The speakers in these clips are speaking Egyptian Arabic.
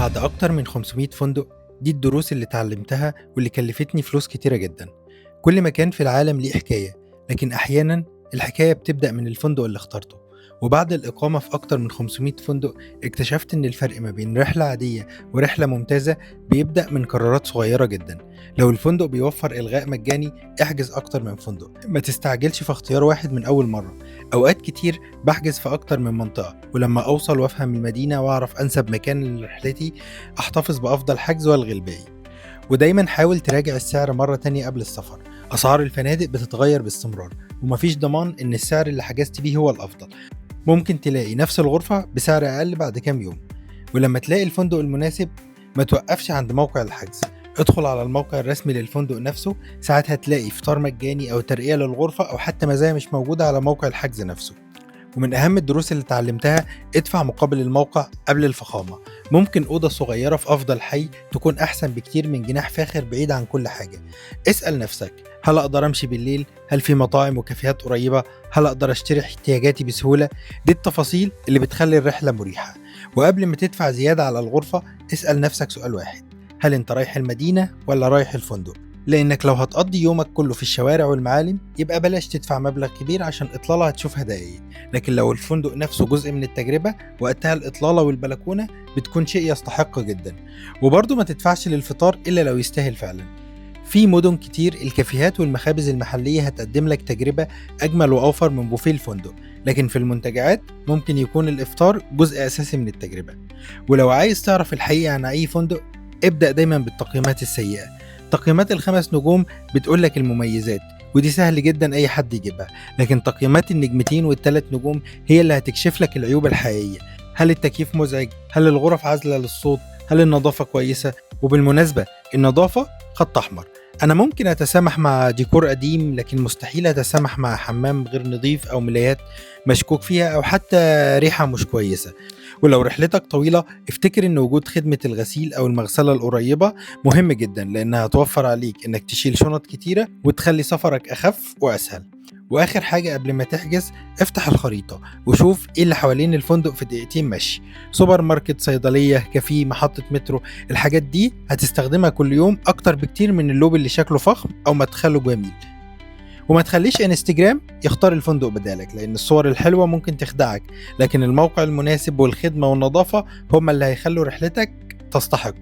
بعد أكتر من 500 فندق، دي الدروس اللي اتعلمتها واللي كلفتني فلوس كتيرة جدا. كل مكان في العالم ليه حكاية، لكن أحيانا الحكاية بتبدأ من الفندق اللي اخترته. وبعد الإقامة في أكتر من 500 فندق اكتشفت إن الفرق ما بين رحلة عادية ورحلة ممتازة بيبدأ من قرارات صغيرة جدا. لو الفندق بيوفر إلغاء مجاني، احجز أكتر من فندق، ما تستعجلش في اختيار واحد من أول مرة. أوقات كتير بحجز في أكتر من منطقة، ولما أوصل وأفهم المدينة وأعرف أنسب مكان لرحلتي أحتفظ بأفضل حجز وألغي الباقي. ودايما حاول تراجع السعر مرة تانية قبل السفر. أسعار الفنادق بتتغير باستمرار، ومفيش ضمان إن السعر اللي حجزت بيه هو الأفضل. ممكن تلاقي نفس الغرفة بسعر أقل بعد كام يوم. ولما تلاقي الفندق المناسب ما توقفش عند موقع الحجز، ادخل على الموقع الرسمي للفندق نفسه. ساعات هتلاقي فطار مجاني أو ترقية للغرفة أو حتى مزايا مش موجودة على موقع الحجز نفسه. ومن أهم الدروس اللي اتعلمتها، ادفع مقابل الموقع قبل الفخامة. ممكن أوضة صغيرة في أفضل حي تكون أحسن بكتير من جناح فاخر بعيد عن كل حاجة. اسأل نفسك، هل أقدر أمشي بالليل؟ هل في مطاعم وكافيهات قريبة؟ هل أقدر أشتري احتياجاتي بسهولة؟ دي التفاصيل اللي بتخلي الرحلة مريحة. وقبل ما تدفع زيادة على الغرفة اسأل نفسك سؤال واحد، هل أنت رايح المدينة ولا رايح الفندق؟ لأنك لو هتقضي يومك كله في الشوارع والمعالم يبقى بلاش تدفع مبلغ كبير عشان إطلالة هتشوفها دقايق. لكن لو الفندق نفسه جزء من التجربة، وقتها الإطلالة والبلكونة بتكون شيء يستحق جدا. وبرضه ما تدفعش للفطار إلا لو يستاهل فعلا. في مدن كتير الكافيهات والمخابز المحلية هتقدم لك تجربة أجمل وأوفر من بوفيه الفندق، لكن في المنتجعات ممكن يكون الإفطار جزء أساسي من التجربة. ولو عايز تعرف الحقيقة عن أي فندق، ابدأ دايما بالتقييمات السيئة. تقييمات ال5 نجوم بتقولك المميزات، ودي سهل جدا أي حد يجيبها، لكن تقييمات النجمتين وال3 نجوم هي اللي هتكشف لك العيوب الحقيقية. هل التكييف مزعج؟ هل الغرف عازلة للصوت؟ هل النظافة كويسة؟ وبالمناسبة النظافة خط أحمر. أنا ممكن أتسامح مع ديكور قديم، لكن مستحيل أتسامح مع حمام غير نظيف أو ملايات مشكوك فيها أو حتى ريحة مش كويسة. ولو رحلتك طويلة افتكر إن وجود خدمة الغسيل أو المغسلة القريبة مهم جدا، لأنها هتوفر عليك إنك تشيل شنط كتيرة وتخلي سفرك أخف وأسهل. وآخر حاجة قبل ما تحجز، افتح الخريطة وشوف إيه اللي حوالين الفندق في دقيقتين مشي. سوبر ماركت، صيدلية، كافيه، محطة مترو، الحاجات دي هتستخدمها كل يوم أكتر بكتير من اللوبي اللي شكله فخم أو مدخله جميل. وما تخليش انستجرام يختار الفندق بدالك، لأن الصور الحلوة ممكن تخدعك، لكن الموقع المناسب والخدمة والنظافة هما اللي هيخلوا رحلتك تستحق.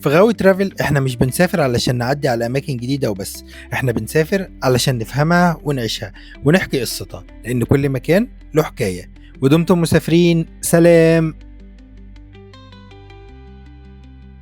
في غاوي ترافل احنا مش بنسافر علشان نعدي على أماكن جديدة وبس، احنا بنسافر علشان نفهمها ونعيشها ونحكي قصتها، لأن كل مكان له حكاية. ودمتم مسافرين. سلام.